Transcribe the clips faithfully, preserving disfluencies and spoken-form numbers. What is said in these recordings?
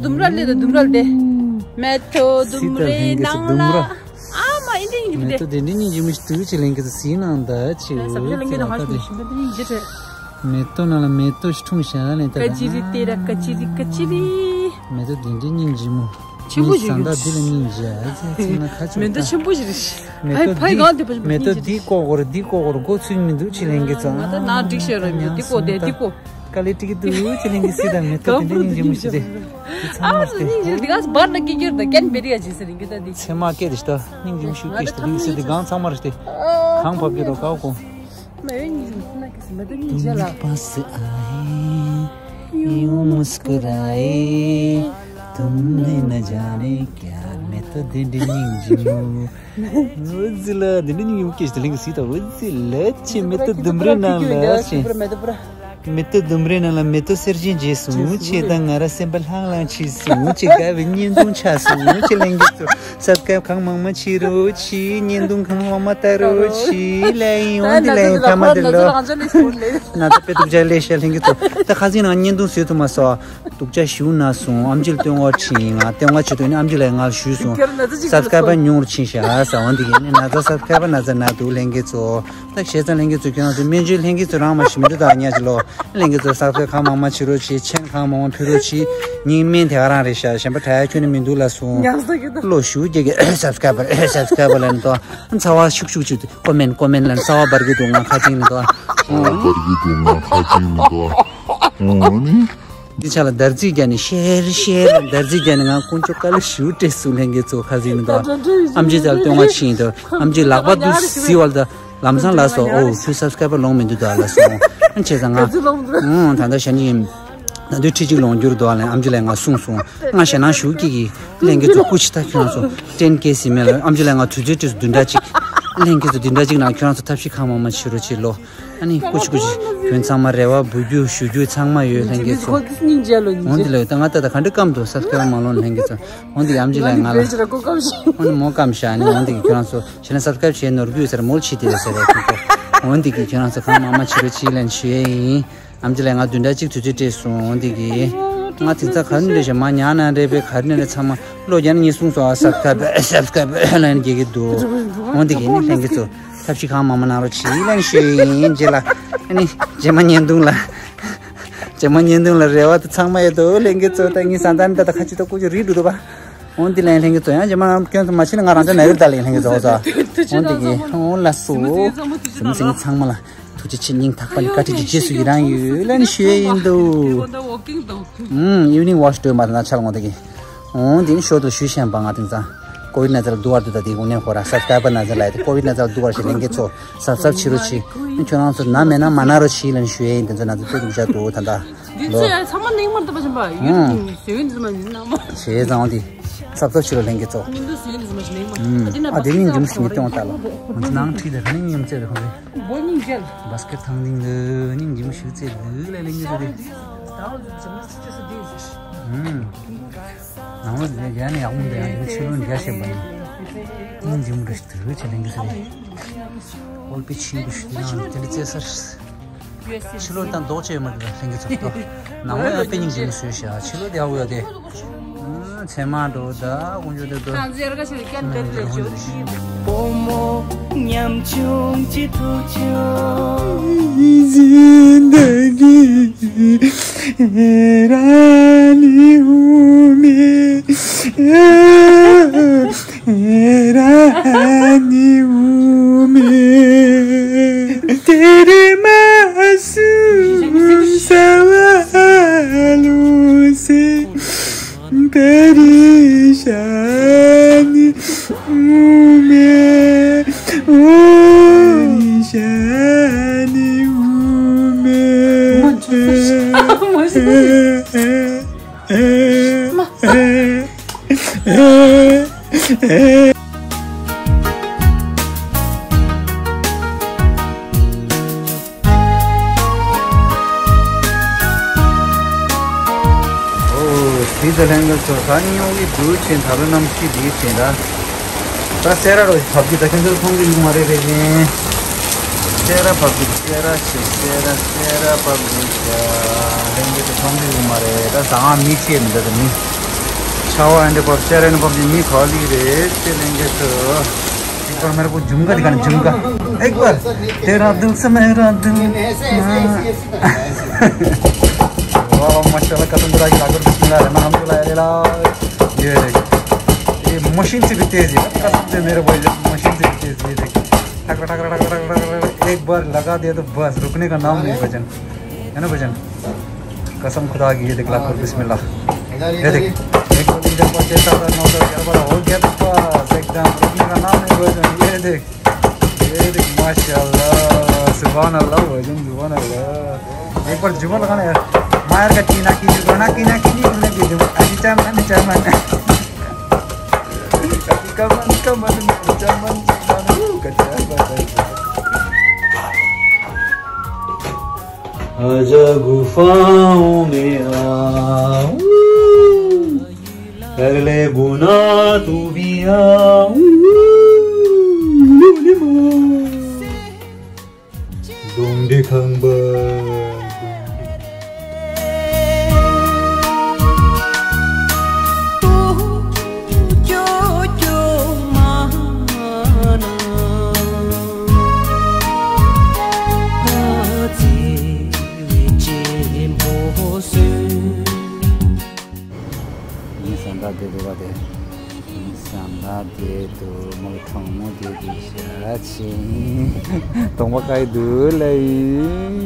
ལྡུམ་ར་ལས་དང་ལྡུམ་ར་ལས། མེ་ཏོག་ལྡུམ་རའི་ནང་ལ། ཨ་མ་ཨིན་དྲིང་ཡིན་དེ། མེ་ཏོག་དེ་འདྲ་སྙིང་རྗེ་མོ་ཞིག་འདུག་ཅེས་ལན་གི་ཟིན་ནང་ད་ཅི་ཡོད་ཅེས་ལ་ད་དེ། མེ་ཏོག་ནང་ལ་མེ་ཏོག་ཞིག་འཁྲུངས་ཤག་ལན་ད། ཀ་ཅི་རི་ཏེ་ར་ཀ་ཅི་རི་ཀ་ཅི་རི། མེ་ཏོག་དེ་འདྲ་སྙིང་རྗེ་མོ། ཆེན་པོ་ཞིག་རེད། ཟ་འདྲ་འདི་ལ་སྙིང་རྗེ་ཨ་ཙི་ཙི་ང་ཁ་ཆུ། མེ་ཏོག་ཆེན་པོ་ཞིག་རེད། མེ་ཏོག་འདི་མེ་ཏོག་འདི་ཀོ་གོར་འདི་ཀོ་གོར་འགོ་ཚུགས་མི་འདུག་ཅེས་ལན་གི་ཙང་། ང་ད་ནང་འགྲིག་ཤོར་ར་མི་འདུག་འདི་ཀོ་དེ་འདི་ཀོ། དཀའ་ལས་ཀྲིག་འདུག་ཅེས་ལན་གི་སི་ད་མེ་ཏོག་དེ་འདྲ་སྙིང་རྗེ་མོ་ཞིག་རེད། འདི་ཚང་མ་ཨ་ཞིག་སྙིང་རྗེ་འདི་ག་སྦར་ན་སྐད་སྐྱོར་ད་ཀན་བེ་རི་ཡ་ཇི་སི་རིང་གི་ད་འདི། ཚེ་མ་སྐད་དེ་ཞིག་ད་སྙིང་རྗེ་མོ་ཞིག་སྐད་ཞིག་ད་ལིང་སི་འདི་གང་ཚང་མ་རེད་དེ། གང་བབ་ཀྱི་རོ་ཀའོ་ཀོ། མ་ཡོད་སྙིང་རྗེ་མོ་ཞིག་ན་ཀི་སི་མེ་ཏོག་སྙིང་རྗེ་ལ། पास आए, यूं मुस्कुराए, तुमने न जाने क्या। མེ་ཏོག་དེ་འདྲ་སྙིང་རྗེ་མོ། འོ་ཙི་ལ་དེ་འདྲ་སྙིང་རྗེ་མོ་སྐད་ཞིག་ད་ལིང་སི་ད་འོ་ཙི་ལ་ཅི་མེ་ཏོག་ལྡུམ་རའི་ནང་ལ་ཅི། མེ་ཏོག་ལྡུམ་རའི་ནང་ལ་མེ་ཏོག་གསེར་ཅན་རྒྱས་སོང་། ཁྱེད་དང་ང་ར་སེམས་པ་ལྷང་ལྷང་བྱས་སོང་། ཁྱེད་དགའ་བའི་བརྙན་ཐུང་ཆགས་སོང་། ཁྱེད་ལན་གི་ཚོ་སབ་སི་ཀ་རབ་གང་མང་མང་བྱེད་རོགས་གྱིས། བརྙན་ཐུང་གང་མང་མང་ལྟ་རོགས་གྱིས། ལན་འོང་དེ་ལན་ཐ་མ་དེ་ལོ། ན་ད་དཔེ་སྡུག་ཅག་ལས་ཤ་ལན་གི་ཚོ་ད་ཁ་སང་ང་བརྙན་ཐུང་བཟོས་ཐུབ་མ་སོང་། སྡུག་ཅག་ཞུ་ན་སོང་། ཨམ་ཆི་ལ་སྟོན་བ་ཕྱིན་ང་སྟོན་བ་བྱེད་དུས་ནི་ཨམ་ཆི་ལ་ང་ཞུས་སོང་། སབ་སི་ཀ་རབ་ཉུང་རུ་ཕྱིན་ཤག་ཟ་འོང་དེ་གི་ནི་ན་ཚ་སབ་སི་ཀ་རབ་ན་ཚ་ན་འདུག་ལན་གི་ཚོ། ད་བྱས་ཙང་ལྷན་རྒྱས་ཚོ་ཁྱོད་རང་ཚོ་སྨན་བཅོས་ལྷན་རྒྱས་ཚོ་རང་མ་ཞིག་མི་འདུག་ད་ཉག་ཅིག་ལོ། ལྷན་རྒྱས་ཚོ་སབ་སི་ཀ་རབ་གང་མང་མང་བྱེད་རོགས་གྱིས། མཆན་གང་མང་མང་ཕུལ་རོགས་གྱིས། ངའི་སྨན་དེ་ག་རང་རེད་ཤག་གཞན་པ་ད་ཡ་ཁྱོད་ནི་མི་འདུག་ལ་སོང་། ཉག་ས་གི་ད། བློ་ཞུ་རྒྱག་གི་སབ་སི་ཀ་རབ་སབ་སི་ཀ་རབ་ལ་ནི་ད་ཚ་བ་ཤུགས་ཤུགས་ཅིག་ཀོ་མེན་ཀོ་མེན་ལ་ནི་ཚ་བ་འབར་གི་འདུག་ང་ཁ་ཅིག་ནི་ད། ཚ་བ་འབར་གི་འདུག་ང་ཁ་ཅིག་ནི་ད། འོ་ནི། འདི་ཆ་ལ་འདར་རྩིས་རྒྱག་ནས་ཤེར་ཤེར་ལ་འདར་རྩིས་རྒྱག་ནས་ང་དཀོན་མཆོག་བཀའ་སློབ་ཞུ་སྤྲད་སོང་། ལྷན་རྒྱས་ཚོ་ཁ་ཟིག་ནི་ད། ཨམ་ཆི་ཚ་ལ་སྟོན་བ་ཕྱིན་ད། ཨམ་ཆི་ལག་པ་དུ་ཟི་བ་ལ་ད། ལམ་སང་ལ་སོ་ཨོ་ཁྱོད་སབ་སི་ཀ་རབ་ལོང་མི་འདུག་ད་ལ་སོང་། ཨ་བྱས་ཙང་ང་། ཨང་ད་ལྟ་ཞན་ཡིན། ད་དུས་ཁྲི་གཅིག་ལོང་རྒྱུར་འདུག་ཨ་ལན་ཨམ་ཆི་ལ་ང་གསུངས་སོང་། ང་ཞེད་སྣང་ཞུགས་ཀྱི་གི་ལྷན་རྒྱས་ཚོ་སྐུ་མཁྱེན། ད་ཁྱོད་རང་ཚོ་ཏྲེན་སྐད་ཟིན་མེད་ལ་ཨམ་ཆི་ལ་ང་དུས་ཚོད་སྤྲད་སོང་བདུན་ཕྲག་གཅིག་ལྷན་རྒྱས་ཚོ་བདུན་ཕྲག་གཅིག་ནང་ཁྱོད་རང་ཚོ་ཐབས་ཤེས་གང་མང་མང་བྱེད་རོགས་བྱེད་ལོ། ཨ་ནི་ཀུ་ཅི་ཀུ་ཅི། ཁྱོད་ཚང་མ་རེ་བ་འབུལ་རྒྱུ་ཞུ་རྒྱུ་ཚང་མ་ཡོད་ལྷན་རྒྱས་ཚོ། འོང་དེ་ལ་ཡོད་ད་ང་ད་ད་ག་འདྲ་སྐམ་འདུག་སབ་སི་ཀ་རབ་མ་ལོན་ལྷན་རྒྱས་ཚོ། འོང་དེ་ཨམ་ཆི་ལ་ང་ལ། འོང་དེ་མོ་སྐམ་ཤག་ཨ་ནི་འོང་དེ་གི་ཁྱོད་རང་ཚོ་ཞེ་ན་སབ་སི་ཀ་རབ་བྱས་ནོར་རྒྱུ་ཡོད་ས་རེད་མོལ་ཕྱི་དེ་ཡོད་ས་རེད་ཁོང་ཚོ། འོང་དེ་གི་ཁྱོད་རང་ཚོ་གང་མང་མང་བྱེད་རོགས་གྱིས་ལན་ཞུ་ཡས་ཡིན། ཨམ་ཆི་ལ་ང་བདུན་ཕྲག་གཅིག་དུས་ཚོད་སྤྲད་སོང་། འོང་དེ་གི། ང་དེང་སང་ག་ནས་རེད་ཤག་མ་ཉག་ན་རེད་པས་ག་རེ་ན་རེད་ཚང་མ་བློ་རྒྱ་ནས་ངས་གསུངས་སོང་ཨ་སབ་སི་ཀ་རབ་སབ་སི་ཀ་རབ་ལན་རྒྱག་གི་འདུག་འོང་དེ་གི་ནི་ལྷན་རྒྱས་ཚོ། ཐབས་ཤེས་གང་མང་མང་གནང་རོགས་གྱིས་ལན་ཞུ་ཡིན་རྗེས་ལ། ཨ་ནི་རྗེས་མ་བརྙན་ཐུང་ལ། རྗེས་མ་བརྙན་ཐུང་ལ་རེ་བ་དེ་ཚང་མ་ཡོད་དོ་ལྷན་རྒྱས་ཚོ། ད་ངའི་བཟའ་ཟླ་ནི་ད་ད་ཁ་ཅིག་ད་ཀུ་ཅི་རིག་འགྲོ་འདུག་པ། འོང་འདི་ལན་ལྷན་རྒྱས་ཚོ་ཡང་རྗེས་མ་ང་སྐྱོན་དུ་མ་ཕྱིན་ན་ང་རང་ཅག་ན་ཡོད་ད་ལན་ལྷན་རྒྱས་ཚོ་ཚོ། འོང་འདི་གི་འོང་ལ་སོ། སེམས་སེམས་ཚང་མ་ལ་ཐུགས་རྗེ་ཆེ། སྙིང་ཐག་པ་ནས་བཀའ་དྲིན་གྱི་རྗེས་སུ་ཡི་རང་ཡོད་ལན་ཞུ་ཡིན་འདུག་ཨུམ་ཨི་ཝི་ནིང་ཝོག་སྡོད་མ་ཐག་ཆ་ལ་འོང་ད་གི། འོང་དེ་ནི་ཞོར་དུ་ཞུས་ཤེས་པ་ང་དེང་སང་ཀོ་བིད་ན་ཚ་ལ་འདུག་བར་དུ་ད་དེ་དགུང་ནས་ཁོ་ར་སབ་སི་ཀ་རབ་ན་ཚ་ལ་ཡ་དེ་ཀོ་བིད་ན་ཚ་ལ་འདུག་བར་ཞེས་ལན་རྒྱས་ཚོ་གཟབ་གཟབ་བྱེད་རོགས་གྱིས། ཁྱོད་རང་ཚོ་ན་མེད་ན་མ་ན་རོགས་གྱིས་ལན་ཞུ་ཡས་ཡིན། དེ་ཚོ་ན་ཚ་ལྟོས་དུ་བཞག་འདུག་ད་ད་འདི་ལོ། ཚོ་ཡ་ཚང་མ་ནེང་མར་ལྟ་བ་བཞིན་པ་ཡུལ་ཨུམ་དུ་ཟེར་བའི་འདི་ཚོ་མ་ཡིན་ན་མ། བྱས་ཙང་འོང་དེ་གཟབ་གཟབ་བྱེད་རོགས་ལན་རྒྱས་ཚོ། ཉིན་དུ་ཟེར་བའི་འདི་ཚོ་མ་ཞིག་ནེང་མར་ཨུམ་ཨ་དེ་ནི་འགྱུར་མ་ཞིག་ནི་སྟོན་བ་ལྟ་ལ་ང་ཚོ་ནང་ཁྲིད་དེ་ག་ནས་ཉིན་རྩེ་རེ་ཁོང་རེ། བོ་སྙིང་རྗེ་ལ། བཱ་སི་ཀེཊ་ཐང་སྟེང་དུ་སྙིང་རྗེ་མོ་ཞིག་རྩེ་ལུས་ལ་ལེན་གྱི་འདུག་སྟེ། ཨུམ། ནང་ལོགས་ལ་ཡ་ནས་ཡག་མོ་འདུག་ཡང་དེ་ནི་ཕྱི་ལོགས་ནས་རྒྱ་ཆེ་བ་ཡིན། སྙིང་རྗེ་མོ་འདྲ་ཞིག་འདུག་ཅེས་ལེན་གྱི་ཟེར་རེད། ཨོལ་པའི་ཆིང་གུ་ཞིག་དེ་ནང་དེ་འདྲ་རྩེ་སར། ཕྱི་ལོགས་དང་ལྡོག་ཅེས་ཡོད་མ་འདུག་ལེན་གྱི་ཚོགས་གཏོགས། ནང་ལོགས་ཡང་དཔེ་སྙིང་རྗེ་མོ་བཟོས་ཤག་ཕྱི་ལོགས་དེ་ཡག་པོ་ཡོད་དེ། ཚེ་མ་འགྲོ་ད་དཀོན་མཆོག་དེ་ཚོ། ཁང་ཟེར་ག་ཕྱིར་ཀན་བེར་ལས་བྱོས། བུ་མོ་ཉམ་ཆུང་གཅིག་ཐུག་བྱུང་། زندگی حیرانی ہوں میں، حیرانی ہوں میں، تیرے معصوم سوالوں سے۔ پریشانی ہوں میں، او پریشانی ہوں میں۔ ཨོ། དེ་ཚོ་ལྷན་རྒྱས་ཚོ་ད་སྙིང་དབུགས་འདུག་ཕྱིན་ད་ལོ་གནམ་གཤིས་འདི་ཕྱིན་ད། ད་སེ་ར་རོ་བབ་ཀྱི་ད་ཁྱོད་ཚོ་མཐོང་གི་ཡོད་མ་རེད་པས་ཀྱིན། སེ་ར་བབ་ཀྱི་སེ་ར་ཆེ་སེ་ར་སེ་ར་བབ་ཀྱི་ཤ་ལྷན་རྒྱས་ཚོ་མཐོང་གི་ཡོད་མ་རེད། ད་ཟ་ཁང་མི་ཆེ་མི་འདུག་ད་མི། ཁ་བ་འདི་བབ་ཅ་རེ་ནི་བབ་ཀྱི་མི་ཁོ་ལི་རེད་དེ་ལེན་གྱི་ཚོ། एक बार मेरे को झुमका दिखाना, झुमका। एक बार तेरा दिल से मेरा दिल। वाह, माशाल्लाह, कसम खुदा की, लाखों बिस्मिल्लाह रहमान, अल्हम्दुलिल्लाह, ये देख, ये मशीन से भी तेज है, कसम से मेरे भाई, मशीन से भी तेज, ये देख। ठक, ठक, ठक, एक बार लगा दे तो बस रुकने का नाम नहीं भजन, है ना भजन? कसम खुदा की, ये देख, लाखों बिस्मिल्लाह। ये देख, एक बार तीन बार, छह, सात, आठ, नौ, दस, ग्यारह, बारह हो गया तो बस एकदम रुकने का नाम नहीं भजन। ये देख, ये देख, माशाल्लाह, सुभान अल्लाह भजन, सुभान अल्लाह। एक बार जुमल लगाना यार। मायर का चीना की जुमल, ना की, ना की, नहीं, नहीं, की जुमल। अभी चाय मन, चाय मन। कभी कमन, कमन, कमन, कमन, कमन। आजा गुफाओं में आ, कर ले गुनाह तू भी आ। डोंगरे खंबा। ཡིན་བསམ་པ་དེ་འདུག་པ་དེ། ཡིན་བསམ་པ་དེ་འདུག་མོ་གྲོགས་མོ་དེ་དེ་ཤ་ཆེ། གདོང་པ་ཀ་ཡི་འདུག་ལ་ཡིན།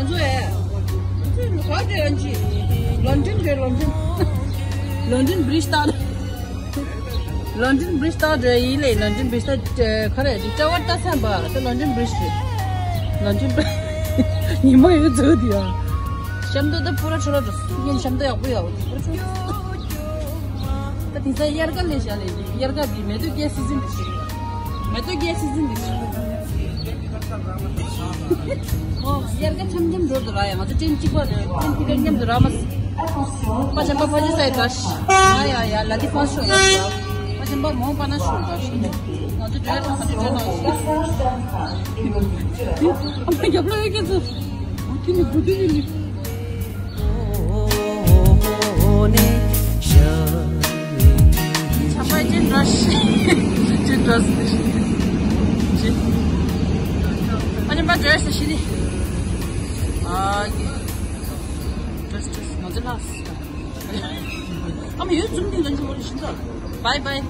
ང་ཚོ་ཨེ། ང་ཚོ་ག་རེ་ལོན་ཌོན། ལོན་ཌོན་བྷི་རིཇ་ལྟ། ལོན་ཌོན་བྷི་རིཇ་ལྟ་འགྲོ་ཡིན་ལེ། ལོན་ཌོན་བྷི་རིཇ་ལྟ་ག་རེ་རེད། ཊ་ཝར་ལྟ་ས་འབའ་ད་ལོན་ཌོན་བྷི་རིཇ་རེད། ལོན་ཌོན་བྷི་རིཇ། ཉི་མ་ཡོད་ཚོད་དེ་ཡ། ཤམ་དུ་ད་པུ་ར་ཆོ་ར་འགྲོ། ངས་ཤམ་དུ་ཡག་པོ་ཡག་པོ་པུ་ར་ཆོ་ར། ད་དེང་སང་དབྱར་ཁ་ལས་བཞག་ལས་དབྱར་ཁ་འདི་མེ་ཏོག་རྒྱག་སི་ཛིན་འདི་ཞིག་མེ་ཏོག་རྒྱག་སི་ཛིན་འདི་ཞིག་ཨོ་དབྱར་ཁ་འཆམ་འཆམ་འགྲོ་འདུག་ར། ཡ་ང་ཚོ་ཏྲེན་གཅིག་པ་རེད། ཏྲེན་གཅིག་པ་མཉམ་དུ་ར་མ་སི། པ་ཆེན་པ་ཕ་ཆེ་སའི་འདྲ་ཤི། ཡ་ཡ་ཡ་ལ་དི་ཕ་ཤོ་ཡ། པ་ཆེན་པ་མོ་པ་ན་ཤོ་འདྲ་ཤི། ང་ཚོ་འགྲོ་ཡ་ཐོག་ཁ་ཅིག་འགྲོ་ན་ཤི། ཨ་མ་རྒྱབ་ལོག་ཡོད་ཁྱེད་ཚོ། བུ་ཐི་ནི་བུ་ཐི་ནི་ལི། ཆམ་པ་ཅན་འདྲ་ཞིག་ཅན་འདྲ་ཞིག་ཅན། ཨ་ནི་མ་འདྲ་ཞིག་ཞི་ནི། ཨ་ཡེ། འདྲ་ཞིག་ང་ཚོ་ལགས། ཨ་མ་ཡོད་ཙམ་གྱི་ལན་ཅི་མོ་ལི་ཤིན་ཙ། བའི་བའི།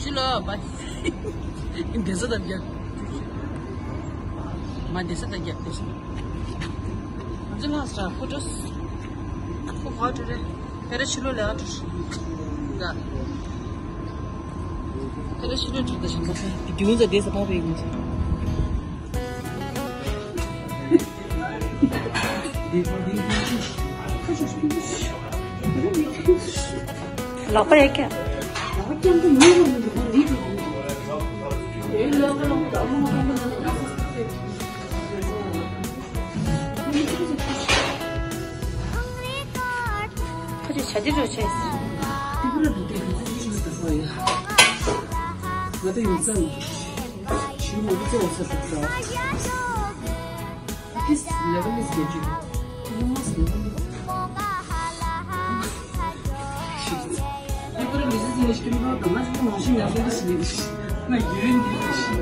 ཅི་ལ་བའི། བསྡད་ས་དང་རྒྱབ། མ་བསྡད་ས་དང་རྒྱབ་བསྡད་ས། ང་ཚོ་ལྷག་ས་ཁོ་ཏོས། ཁོ་ཧོ་ཏོ་རེད། ཕེ་རེ་ཕྱི་ལོ་ལས་ཨ་ཏོ་ཤི། ད། ཕེ་རེ་ཕྱི་ལོ་ཏོ་ད་ཤམ་པ་ས། རྒྱུན་ཚ་བསྡད་ས་ཕ་བའི་ང་ཚོ། ལག་པ་ཡ་ཀྱ། ཁ་ཅིག་བྱ་དེ་འགྲོ་བྱས། ང་ད་ཡོད་ཙང་ཞུ་མོ་གཙོ་བོ་ས་ཐུབ་ཙང་། This level is getting almost level. Shit. People are listening to me, but I'm not going to watch it. I'm not going to watch it.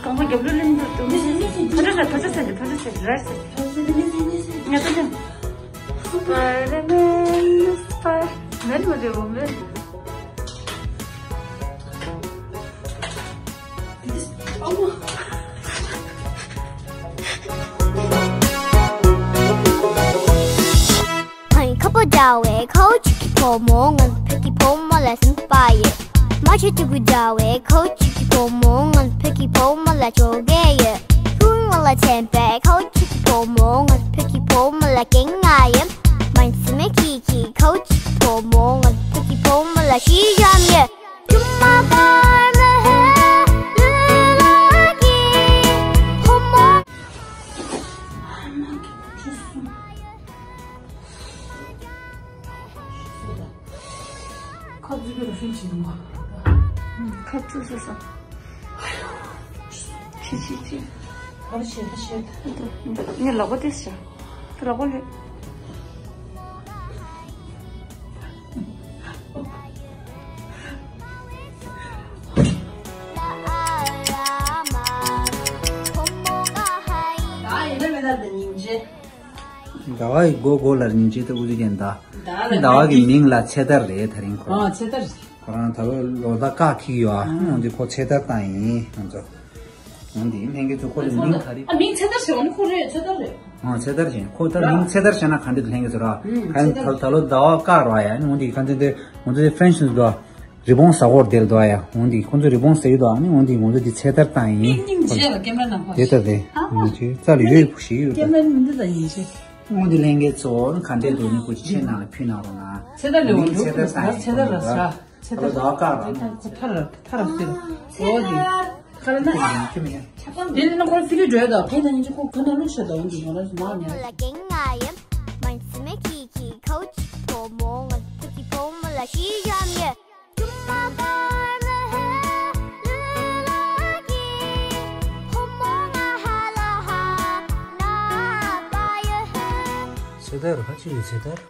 ཨ་མ་རྒྱབ་ལོ་ལེན་འདུག་ཏུ། ཕ་ཆ་ཟ། ཕ་ཆ་ཟ་འདི། ཕ་ཆ་ཟ་འདི། ར་ཟ། ང་ཚོ་ནི་སྤར་མན་མ་རེད་འོ་མེ། ཨ་མ། ཁ་པོ་འདྲ་བའི་ཁའུ་ཆུ་གི་བུ་མོ། ང་བོད་ཀྱི་བུ་མོ་ལ་སེམས་པ་ཡོད། མ་ཆུ་ཏུ་གུ་འདྲ་བའི་ཁའུ་ཆུ་གི་བུ་མོ། ང་བོད་ཀྱི་བུ་མོ་ལ་ཆོ་ག་ཡོད། ཕུང་བ་ལ་ཆེན་པའི་ཁའུ་ཆུ་གི་བུ་མོ། ང་བོད་ཀྱི་བུ་མོ་ལ་ཀེང་ང་ཡོད། མ་སེམས་ཀྱི་ཁའུ་ཆུ་གི་བུ་མོ། ང་བོད་ཀྱི་བུ་མོ་ལ་ཤི་ཞམ་ཡོད། ཁ་ཚུགས་པའི་རུ་ཤིང་བྱེད་འདུག་ཁ་ཚུགས་སོ་སོ། ཆི་ཆི་ཆི། ཨ་ལ་ཤེས་ད་ཤེས་ད། ངས་ལག་པ་ཏིས་བྱ། ད་ལག་པ་ལས། ད་ཡིན་ན་མེད་ན་ད་སྙིང་རྗེ། ཟླ་བ་ཡི་མགོ་མགོ་ལ་སྙིང་རྗེ་ད་འུ་ཚུགས་ཀྱིན་ད། ཟླ་བ་ལ་ཟླ་བ་གི་མིང་ལ་ཚེ་ཐར་རེད་ད་རིང་ཁོ། ཨ་ཚེ་ཐར། ཁོ་རང་ད་ལོ་ཟླ་བཀག་འཁྱེར་ཡོད་ཨ། ཨ་འོན་ཏེ་ཁོ་ཚེ་ཐར་བཏང་ཡིན་ང་ཚོ། འོན་ཏེ་ལྷན་རྒྱས་ཚོ་ཁོ་ལ་མིང་ག་རེ། ཨ་མིང་ཚེ་ཐར་ཟེར་བ་ནི་ཁོ་རེད། ཚེ་ཐར་རེད། ཨ་ཚེ་ཐར་ཟེར་ཁོ་ད་མིང་ཚེ་ཐར་ཟེར་ན་ག་འདྲ་འདུག་ལྷན་རྒྱས་ཚོ་ར། ཨ་ཚེ་ཐར། ད་ད་ལོ་ཟླ་བ་བཀག་རོགས་ཡ། འོན་ཏེ་ག་འདྲ་འདུག་ང་ཚོ་ཕྲན་སི་འདུག་རི་བོང་ཟ་གོར་དེར་འདུག་ཡ། འོན་ཏེ་ཁོ་ཚོ་རི་བོང་ཟ་ཡི་འདུག་ཨ་ནི་འོན་ཏེ་ང་ཚོ་འདི་ཚེ་ཐར་བཏང་ཡིན། སྙིང་རྗེ་ལ་ཀེམ་ར་ནང་ཁོ་དེ་ལྟ་དེ་ཨ་ང་ཚོའི་རྩ་ལ་ཡོད་ཡོད་པོ་ཞིག་ཡོད་ཀེམ་ར་ནི་འདི་ལ་ཡིན་ཞེས། འོན་ཏེ་ལྷན་རྒྱས་ཚོ་ག་འདྲ་འདུག་ནི་ཁོ་ཅི་ཆེ་ནང་ལ་ཕུལ་གནང་རོགས་གནང་། ཚེ་ཐར་ལས་འོང་འགྲོ་ཚེ་ཐར་བཏང་ཡིན། ཚེ་ཐར་ལ་ཟ། ཚེ་ཐར། ད་ལྟ་ཀ་ར་ནང་ཁོ་ཐར་ཐར་ཟེར། འོ་དེ། ཁ་ལ་ན། དེ་ལ་ན་ཁོ་ཕི་ལི་འགྲོ་ཡ་ད་ཕན་ད་ཉིན་ཅི་ཁོ་ག་ན་ལུག་ཆ་ད་འོང་གི་ང་ར་མ་ཉ། ཚེ་ཐར་ཧ་ཅི་ཡོད་ཚེ་ཐར།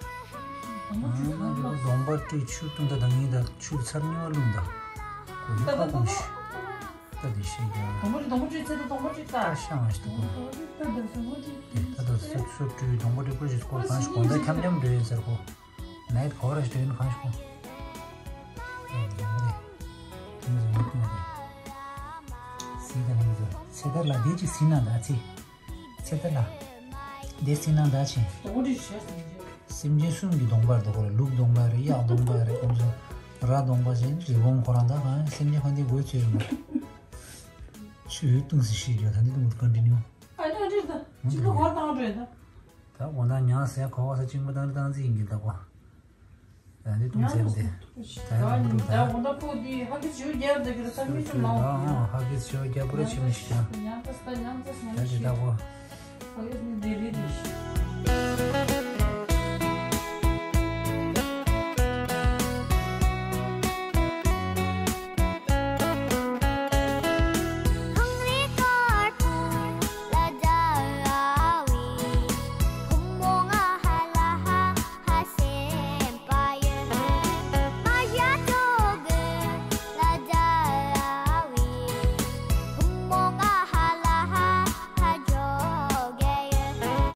ཨ་ནི་གདོང་པ་བཀྲུས་ཆུ་བཏུང་ད་ད་ངེས་ད་ཆུ་ཚར་ཉུང་བ་བླུགས་ད། གོ་ཡི་ཁ་གོང་ཞིག་ད་དེ་ཤེས་ཀྱང་། གདོང་པ་བཀྲུས་གདོང་པ་བཀྲུས་ད་ཤ་མ་ཞིག་ད་གོ། ད་ད་སོ་སོ་བཀྲུས་གདོང་པ་བཀྲུས་པོ་ཞིག་སྐོར་གང་ཞིག་གོ་ད་འཁྱམ་འཁྱམ་འགྲོ་ཡིན་ཟེར་གོ། ནའི་གོ་ར་ཞིག་འགྲོ་ཡིན་གང་ཞིག་གོ། ད་གདོང་པ་རེད། དེ་ནི་མི་ཀུན་རེད། སི་ད་ནི་ཚེ་ཐར་ལ་དེ་ཅིག་སི་ན་ད་ཚེ། ཚེ་ཐར་ལ། དེ་སི་ན་ད་ཆེ། གདོང་པ་བཀྲུས་ཤ་ཟེར་གྱི། སེམས་ཅན་གསུམ་གྱི་གདོང་པར་འདུག་གོ་རེ། ལུག་གདོང་པ་རེ། གཡག་གདོང་པ་རེ། ཁོང་ཚོ་ར་གདོང་པ་ཟེར་རི་བོང་ཁོ་རང་ད་གང་སེམས་ཅན་གང་དེ་དགོས་ཚོད་རེད་མ། ཆུ་ཡོད་བཏུང་ཟེར་ཤེས་རྒྱུ་ད་འདི་བཏུང་གི་ཀོན་ཊི་ནིའུ། ཨ་ནི་འདྲེར་ད་ཅི་ལོ་གོར་བཏང་འགྲོ་ཡ་ད། ད་འོ་ན་ཉང་ཟེར་གོ་བ་ས་གཅིག་མ་བཏང་བཏང་ཚེ་ཡིན་གྱི་ད་གོ། ད་འདི་བཏུང་ཟེར་འདི། ད་ཡང་མ་འགྲོ་ད། ད་འོ་ན་ཁོ་འདི་ཧ་གི་ཇོ་རྒྱབ་ད་གི་ར་ས་མི་ཚོ་ལ། ཧ་གི་ཇོ་རྒྱབ་པོ་ར་ཆི་མི་ཤེས་ད། ཉང་ད་ས་ཉང་ད་ས་ཉང་ད་ཤེས། ད་འདི་ད་གོ།